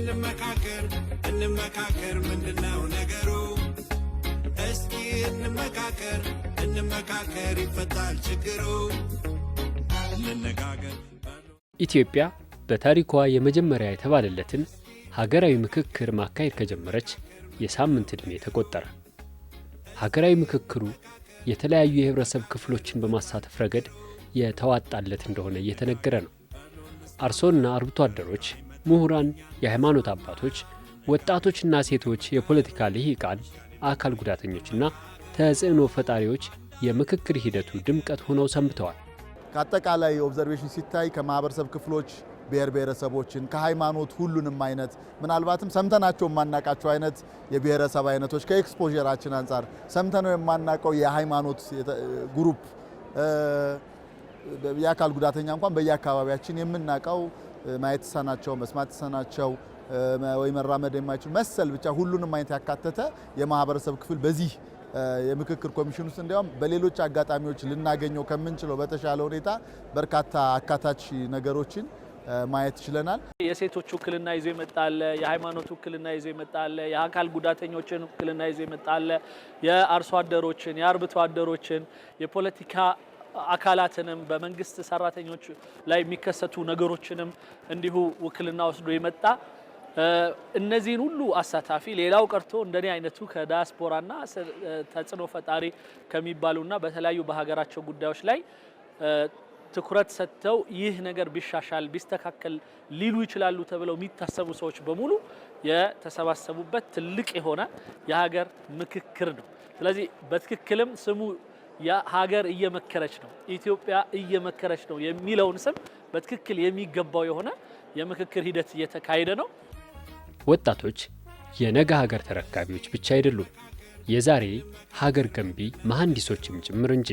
እንመካከር እንመካከር፣ ምንድነው ነገሩ? እስኪ እንመካከር እንመካከር፣ ይፈታል ችግሩ። እንነጋገር። ኢትዮጵያ በታሪኳ የመጀመሪያ የተባለለትን ሀገራዊ ምክክር ማካሄድ ከጀመረች የሳምንት ዕድሜ ተቆጠረ። ሀገራዊ ምክክሩ የተለያዩ የህብረተሰብ ክፍሎችን በማሳተፍ ረገድ የተዋጣለት እንደሆነ እየተነገረ ነው። አርሶና አርብቶ አደሮች፣ ምሁራን፣ የሃይማኖት አባቶች፣ ወጣቶችና ሴቶች፣ የፖለቲካ ልሂቃን፣ አካል ጉዳተኞችና ተጽዕኖ ፈጣሪዎች የምክክር ሂደቱ ድምቀት ሆነው ሰንብተዋል። ከአጠቃላይ observation ሲታይ ከማህበረሰብ ክፍሎች ብሔር ብሔረሰቦችን፣ ከሃይማኖት ሁሉንም አይነት፣ ምናልባትም ሰምተናቸው የማናቃቸው አይነት የብሔረሰብ አይነቶች፣ ከ exposure ኣችን አንጻር ሰምተነው የማናቀው የሃይማኖት group፣ የአካል ጉዳተኛ እንኳን በየአካባቢያችን የምናውቀው ማየት የተሳናቸው፣ መስማት የተሳናቸው ወይ መራመድ የማይችሉ መሰል ብቻ ሁሉንም አይነት ያካተተ የማህበረሰብ ክፍል በዚህ የምክክር ኮሚሽን ውስጥ እንዲያውም በሌሎች አጋጣሚዎች ልናገኘው ከምንችለው በተሻለ ሁኔታ በርካታ አካታች ነገሮችን ማየት ችለናል። የሴቶች ውክልና ይዞ የመጣ አለ፣ የሃይማኖት ውክልና ይዞ የመጣ አለ፣ የአካል ጉዳተኞችን ውክልና ይዞ የመጣ አለ፣ የአርሶ አደሮችን፣ የአርብቶ አደሮችን፣ የፖለቲካ አካላትንም፣ በመንግስት ሰራተኞች ላይ የሚከሰቱ ነገሮችንም እንዲሁ ውክልና ወስዶ የመጣ፣ እነዚህን ሁሉ አሳታፊ፣ ሌላው ቀርቶ እንደኔ አይነቱ ከዳያስፖራና ተጽዕኖ ፈጣሪ ከሚባሉና በተለያዩ በሀገራቸው ጉዳዮች ላይ ትኩረት ሰጥተው ይህ ነገር ቢሻሻል ቢስተካከል ሊሉ ይችላሉ ተብለው የሚታሰቡ ሰዎች በሙሉ የተሰባሰቡበት ትልቅ የሆነ የሀገር ምክክር ነው። ስለዚህ በትክክልም ስሙ የሀገር እየመከረች ነው፣ ኢትዮጵያ እየመከረች ነው የሚለውን ስም በትክክል የሚገባው የሆነ የምክክር ሂደት እየተካሄደ ነው። ወጣቶች የነገ ሀገር ተረካቢዎች ብቻ አይደሉም፣ የዛሬ ሀገር ገንቢ መሐንዲሶችም ጭምር እንጂ።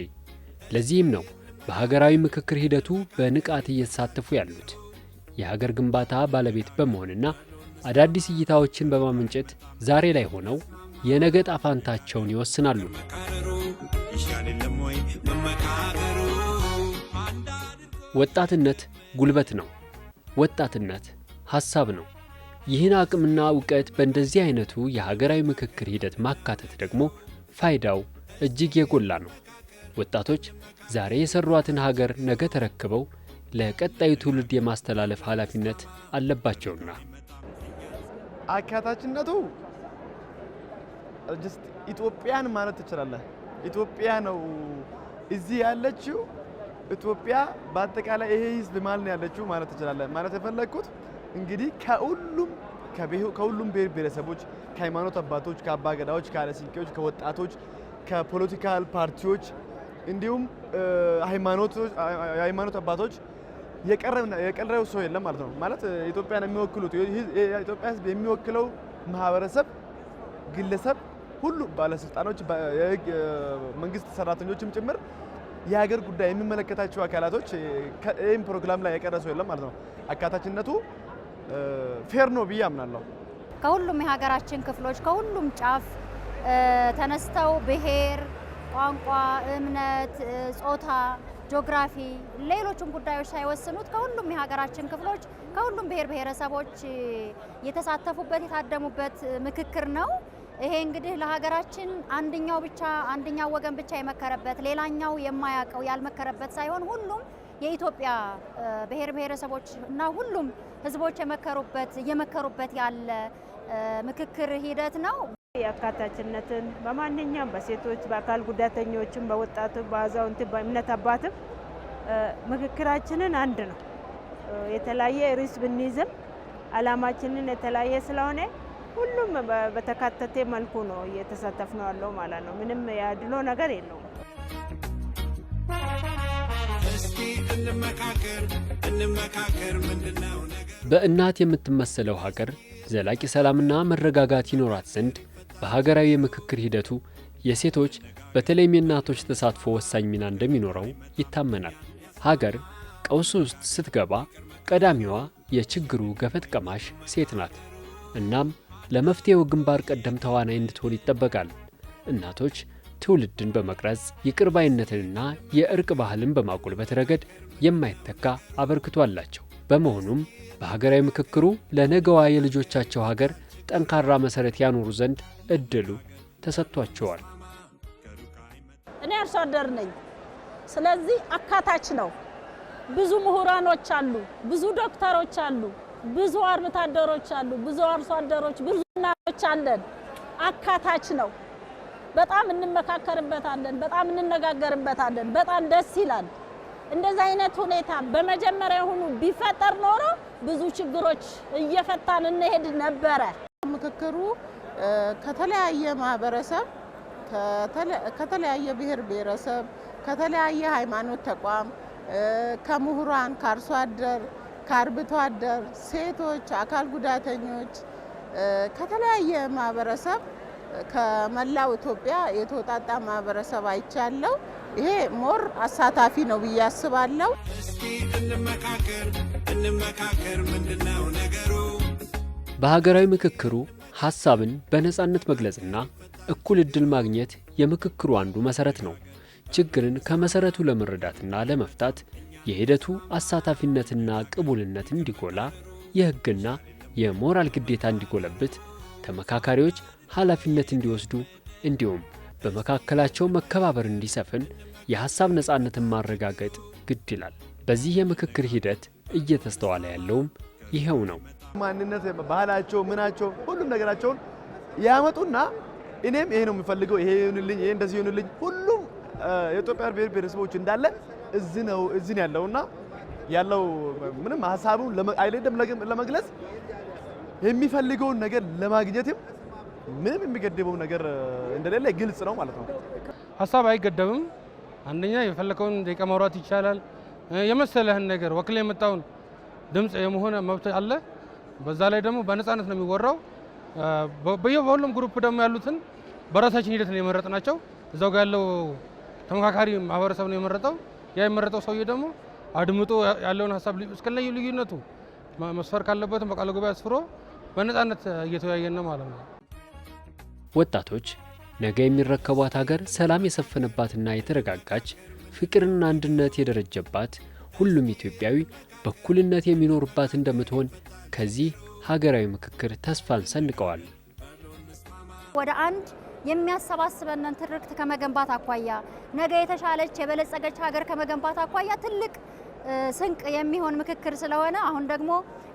ለዚህም ነው በሀገራዊ ምክክር ሂደቱ በንቃት እየተሳተፉ ያሉት። የሀገር ግንባታ ባለቤት በመሆንና አዳዲስ እይታዎችን በማመንጨት ዛሬ ላይ ሆነው የነገ ዕጣ ፈንታቸውን ይወስናሉ። መካረሩ ይሻል የለም ወይ መመካከሩ? ወጣትነት ጉልበት ነው። ወጣትነት ሐሳብ ነው። ይህን አቅምና እውቀት በእንደዚህ አይነቱ የሀገራዊ ምክክር ሂደት ማካተት ደግሞ ፋይዳው እጅግ የጎላ ነው። ወጣቶች ዛሬ የሰሯትን ሀገር ነገ ተረክበው ለቀጣዩ ትውልድ የማስተላለፍ ኃላፊነት አለባቸውና። አካታችነቱ just ኢትዮጵያን ማለት ትችላለህ። ኢትዮጵያ ነው እዚህ ያለችው። ኢትዮጵያ በአጠቃላይ ይሄ ህዝብ ማለት ነው ያለችው ማለት ትችላለህ። ማለት የፈለግኩት እንግዲህ ከሁሉም ብሔር ብሔረሰቦች፣ ከሃይማኖት አባቶች፣ ከአባ ገዳዎች፣ ከሀደ ሲንቄዎች፣ ከወጣቶች፣ ከ political ፓርቲዎች እንዲሁም የሃይማኖት አባቶች የቀረው ሰው የለም ማለት ነው። ማለት ኢትዮጵያን የሚወክሉት፣ የኢትዮጵያ ህዝብ የሚወክለው ማህበረሰብ፣ ግለሰብ ሁሉ፣ ባለስልጣኖች፣ መንግስት ሰራተኞችም ጭምር፣ የሀገር ጉዳይ የሚመለከታቸው አካላቶች ይህም ፕሮግራም ላይ የቀረ ሰው የለም ማለት ነው። አካታችነቱ fair ነው ብዬ አምናለሁ። ከሁሉም የሀገራችን ክፍሎች ከሁሉም ጫፍ ተነስተው ብሔር፣ ቋንቋ፣ እምነት፣ ጾታ፣ ጂኦግራፊ፣ ሌሎቹን ጉዳዮች ሳይወስኑት ከሁሉም የሀገራችን ክፍሎች ከሁሉም ብሔር ብሔረሰቦች የተሳተፉበት የታደሙበት ምክክር ነው። ይሄ እንግዲህ ለሀገራችን አንደኛው ብቻ፣ አንደኛው ወገን ብቻ የመከረበት፣ ሌላኛው የማያውቀው ያልመከረበት ሳይሆን ሁሉም የኢትዮጵያ ብሔር ብሔረሰቦች እና ሁሉም ሕዝቦች የመከሩበት፣ እየመከሩበት ያለ ምክክር ሂደት ነው። የአካታችነትን በማንኛውም በሴቶች፣ በአካል ጉዳተኞችም፣ በወጣቱ፣ በአዛውንት፣ በእምነት አባትም ምክክራችንን አንድ ነው። የተለያየ ርዕስ ብንይዝም አላማችንን የተለያየ ስለሆነ ሁሉም በተካተተ መልኩ ነው እየተሳተፍነው ያለው ማለት ነው። ምንም ያድሎ ነገር የለውም። እስኪ እንመካከር እንመካከር፣ ምንድነው ነገር? በእናት የምትመሰለው ሀገር ዘላቂ ሰላምና መረጋጋት ይኖራት ዘንድ በሀገራዊ የምክክር ሂደቱ የሴቶች በተለይም የእናቶች ተሳትፎ ወሳኝ ሚና እንደሚኖረው ይታመናል። ሀገር ቀውስ ውስጥ ስትገባ ቀዳሚዋ የችግሩ ገፈት ቀማሽ ሴት ናት። እናም ለመፍትሔው ግንባር ቀደም ተዋናይ እንድትሆን ይጠበቃል። እናቶች ትውልድን በመቅረጽ፣ ይቅር ባይነትንና የእርቅ ባህልን በማጎልበት ረገድ የማይተካ አበርክቶ አላቸው። በመሆኑም በሀገራዊ ምክክሩ ለነገዋ የልጆቻቸው ሀገር ጠንካራ መሰረት ያኖሩ ዘንድ እድሉ ተሰጥቷቸዋል። እኔ አርሶ አደር ነኝ። ስለዚህ አካታች ነው። ብዙ ምሁራኖች አሉ፣ ብዙ ዶክተሮች አሉ፣ ብዙ አርብቶ አደሮች አሉ፣ ብዙ አርሶ አደሮች፣ ብዙ እናቶች አለን። አካታች ነው። በጣም እንመካከርበታለን፣ በጣም እንነጋገርበታለን። በጣም ደስ ይላል። እንደዚህ አይነት ሁኔታ በመጀመሪያ ሁኑ ቢፈጠር ኖሮ ብዙ ችግሮች እየፈታን እንሄድ ነበረ። ምክክሩ ከተለያየ ማህበረሰብ፣ ከተለያየ ብሔር ብሔረሰብ፣ ከተለያየ ሃይማኖት ተቋም፣ ከምሁራን፣ ከአርሶ አደር፣ ከአርብቶ አደር፣ ሴቶች፣ አካል ጉዳተኞች፣ ከተለያየ ማህበረሰብ ከመላው ኢትዮጵያ የተውጣጣ ማህበረሰብ አይቻለሁ። ይሄ more አሳታፊ ነው ብዬ አስባለሁ። እስኪ እንመካከር፣ እንመካከር፣ ምንድነው ነገሩ? በሀገራዊ ምክክሩ ሐሳብን በነጻነት መግለጽና እኩል ዕድል ማግኘት የምክክሩ አንዱ መሰረት ነው። ችግርን ከመሰረቱ ለመረዳትና ለመፍታት የሂደቱ አሳታፊነትና ቅቡልነት እንዲጎላ፣ የሕግና የሞራል ግዴታ እንዲጎለብት፣ ተመካካሪዎች ኃላፊነት እንዲወስዱ እንዲሁም በመካከላቸው መከባበር እንዲሰፍን የሐሳብ ነጻነትን ማረጋገጥ ግድ ይላል። በዚህ የምክክር ሂደት እየተስተዋለ ያለውም ይኸው ነው። ማንነት፣ ባህላቸው፣ ምናቸው፣ ሁሉም ነገራቸውን ያመጡና እኔም ይሄ ነው የምፈልገው፣ ይሄ ይሁንልኝ፣ ይሄ እንደዚህ ይሁንልኝ፣ ሁሉም የኢትዮጵያ ብሔር ብሔረሰቦች እንዳለ እዚህ ነው እዚህ ነው ያለውና ያለው ምንም ሀሳቡን አይደለም ለመግለጽ የሚፈልገውን ነገር ለማግኘትም ምንም የሚገድበው ነገር እንደሌለ ግልጽ ነው ማለት ነው። ሀሳብ አይገደብም። አንደኛ የፈለከውን ደቂቃ ማውራት ይቻላል። የመሰለህን ነገር ወክል የመጣውን ድምጽ የመሆን መብት አለ። በዛ ላይ ደግሞ በነፃነት ነው የሚወራው። በሁሉም group ደግሞ ያሉትን በራሳችን ሂደት ነው የመረጥናቸው። እዛው ጋር ያለው ተመካካሪ ማህበረሰብ ነው የመረጠው። ያ የመረጠው ሰውዬ ደግሞ አድምጦ ያለውን ሀሳብ እስከነ ልዩነቱ መስፈር ካለበትም በቃለ ጉባኤ አስፍሮ በነፃነት እየተወያየን ነው ማለት ነው። ወጣቶች ነገ የሚረከቧት ሀገር ሰላም የሰፈነባትና የተረጋጋች፣ ፍቅርና አንድነት የደረጀባት፣ ሁሉም ኢትዮጵያዊ በእኩልነት የሚኖርባት እንደምትሆን ከዚህ ሀገራዊ ምክክር ተስፋን ሰንቀዋል። ወደ አንድ የሚያሰባስበንን ትርክት ከመገንባት አኳያ፣ ነገ የተሻለች የበለጸገች ሀገር ከመገንባት አኳያ ትልቅ ስንቅ የሚሆን ምክክር ስለሆነ አሁን ደግሞ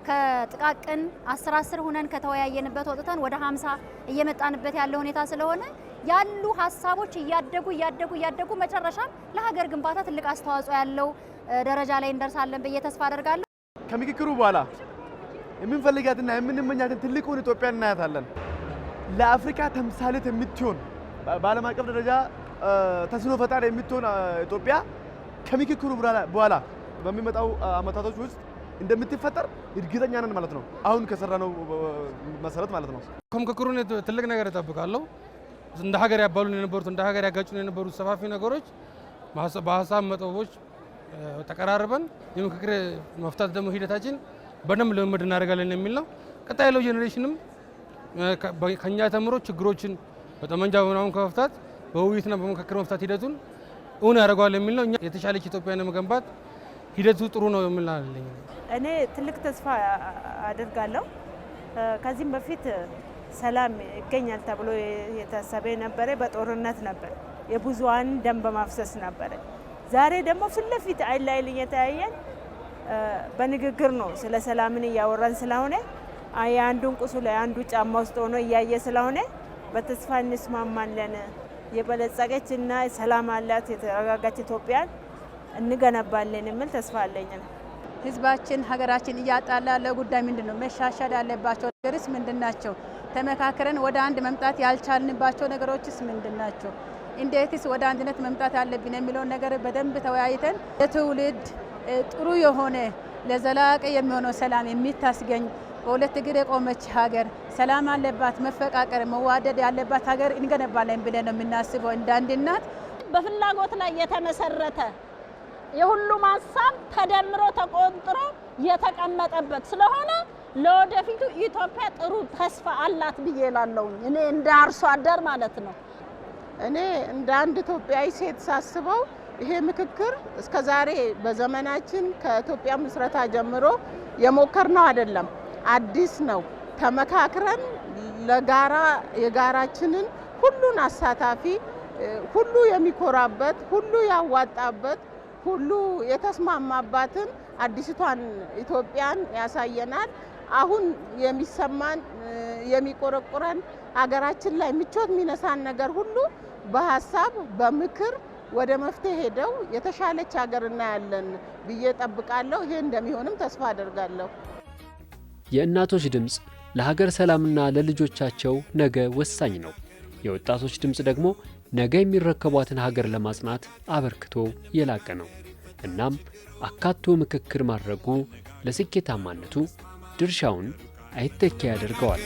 ከጥቃቅን 10 10 ሁነን ከተወያየንበት ወጥተን ወደ 50 እየመጣንበት ያለ ሁኔታ ስለሆነ ያሉ ሀሳቦች እያደጉ እያደጉ እያደጉ መጨረሻም ለሀገር ግንባታ ትልቅ አስተዋጽኦ ያለው ደረጃ ላይ እንደርሳለን ብዬ ተስፋ አደርጋለሁ። ከምክክሩ በኋላ የምንፈልጋትና የምንመኛትን ትልቁን ኢትዮጵያ እናያታለን። ለአፍሪካ ተምሳሌት የምትሆን፣ በዓለም አቀፍ ደረጃ ተጽዕኖ ፈጣሪ የምትሆን ኢትዮጵያ ከምክክሩ በኋላ በሚመጣው አመታቶች ውስጥ እንደምትፈጠር እርግጠኛ ነን ማለት ነው። አሁን ከሰራነው መሰረት ማለት ነው። ከምክክሩ ትልቅ ነገር እጠብቃለሁ። እንደ ሀገር ያባሉን የነበሩት፣ እንደ ሀገር ያጋጩን የነበሩት ሰፋፊ ነገሮች በሀሳብ መጥበቦች ተቀራርበን የምክክር መፍታት ደግሞ ሂደታችን በደንብ ልምምድ እናደርጋለን የሚል ነው። ቀጣይ ያለው generation ም ከኛ ተምሮ ችግሮችን በጠመንጃ በምናምን ከመፍታት በውይይትና በምክክር መፍታት ሂደቱን እውን ያደርገዋል የሚል ነው። እኛ የተሻለች ኢትዮጵያን ለመገንባት ሂደቱ ጥሩ ነው የሚል አለኝ። እኔ ትልቅ ተስፋ አድርጋለሁ። ከዚህም በፊት ሰላም ይገኛል ተብሎ የታሰበ የነበረ በጦርነት ነበር፣ የብዙሃን ደም በማፍሰስ ነበረ። ዛሬ ደግሞ ፊት ለፊት አይን ለአይን እየተያየን በንግግር ነው ስለ ሰላምን እያወራን ስለሆነ፣ የአንዱን ቁስል የአንዱ ጫማ ውስጥ ሆኖ እያየ ስለሆነ በተስፋ እንስማማለን። የበለጸገች እና ሰላም አላት የተረጋጋች ኢትዮጵያን እንገነባለን የሚል ተስፋ አለኝ ነው። ህዝባችን ሀገራችን እያጣላ ያለው ጉዳይ ምንድን ነው? መሻሻል ያለባቸው ነገርስ ምንድን ናቸው? ተመካክረን ወደ አንድ መምጣት ያልቻልንባቸው ነገሮችስ ምንድን ናቸው? እንዴትስ ወደ አንድነት መምጣት ያለብን የሚለውን ነገር በደንብ ተወያይተን ለትውልድ ጥሩ የሆነ ለዘላቂ የሚሆነው ሰላም የሚታስገኝ፣ በሁለት እግር የቆመች ሀገር፣ ሰላም አለባት፣ መፈቃቀር መዋደድ ያለባት ሀገር እንገነባለን ብለን ነው የምናስበው እንደ አንድ እናት። በፍላጎት ላይ የተመሰረተ የሁሉም ሀሳብ ተደምሮ ተቆንጥሮ የተቀመጠበት ስለሆነ ለወደፊቱ ኢትዮጵያ ጥሩ ተስፋ አላት ብዬ እላለሁኝ። እኔ እንደ አርሶ አደር ማለት ነው። እኔ እንደ አንድ ኢትዮጵያዊ ሴት ሳስበው ይሄ ምክክር እስከ ዛሬ በዘመናችን ከኢትዮጵያ ምስረታ ጀምሮ የሞከርነው አይደለም፣ አዲስ ነው። ተመካክረን ለጋራ የጋራችንን ሁሉን አሳታፊ፣ ሁሉ የሚኮራበት፣ ሁሉ ያዋጣበት፣ ሁሉ የተስማማባትን አዲስቷን ኢትዮጵያን ያሳየናል። አሁን የሚሰማን፣ የሚቆረቁረን፣ ሀገራችን ላይ ምቾት የሚነሳን ነገር ሁሉ በሀሳብ በምክር ወደ መፍትሄ ሄደው የተሻለች ሀገር እናያለን ብዬ ጠብቃለሁ። ይሄ እንደሚሆንም ተስፋ አደርጋለሁ። የእናቶች ድምፅ ለሀገር ሰላምና ለልጆቻቸው ነገ ወሳኝ ነው። የወጣቶች ድምፅ ደግሞ ነገ የሚረከቧትን ሀገር ለማጽናት አበርክቶ የላቀ ነው። እናም አካቶ ምክክር ማድረጉ ለስኬታማነቱ ድርሻውን አይተኪ ያደርገዋል።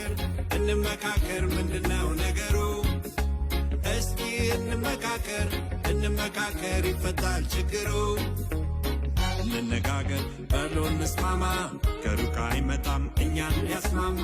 እንመካከር፣ ምንድነው ነገሩ? እስኪ እንመካከር፣ እንመካከር፣ ይፈታል ችግሩ። እንነጋገር፣ በሎ እንስማማ፣ ከሩቅ አይመጣም እኛን ሊያስማማ።